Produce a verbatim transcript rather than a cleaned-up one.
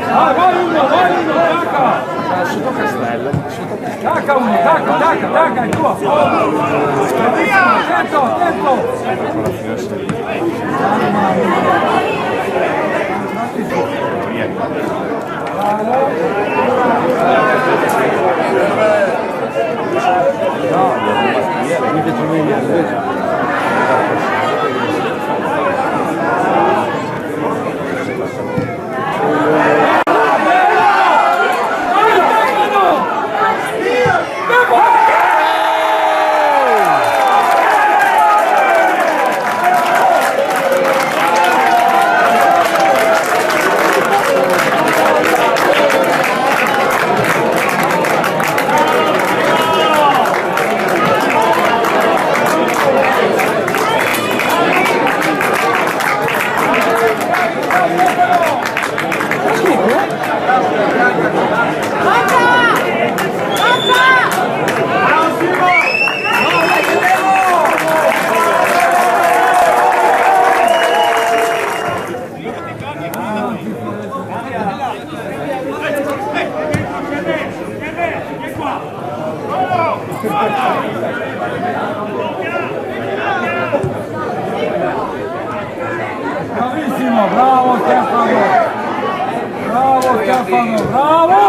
Ah, vai uno, vai uno, taca! Sotto Castello, sotto Castello. Taca uno, taca, taca, taca, è tua! Bravissimo, attento, attento! Bravissimo, bravo Stefano! Bravo Stefano, bravo!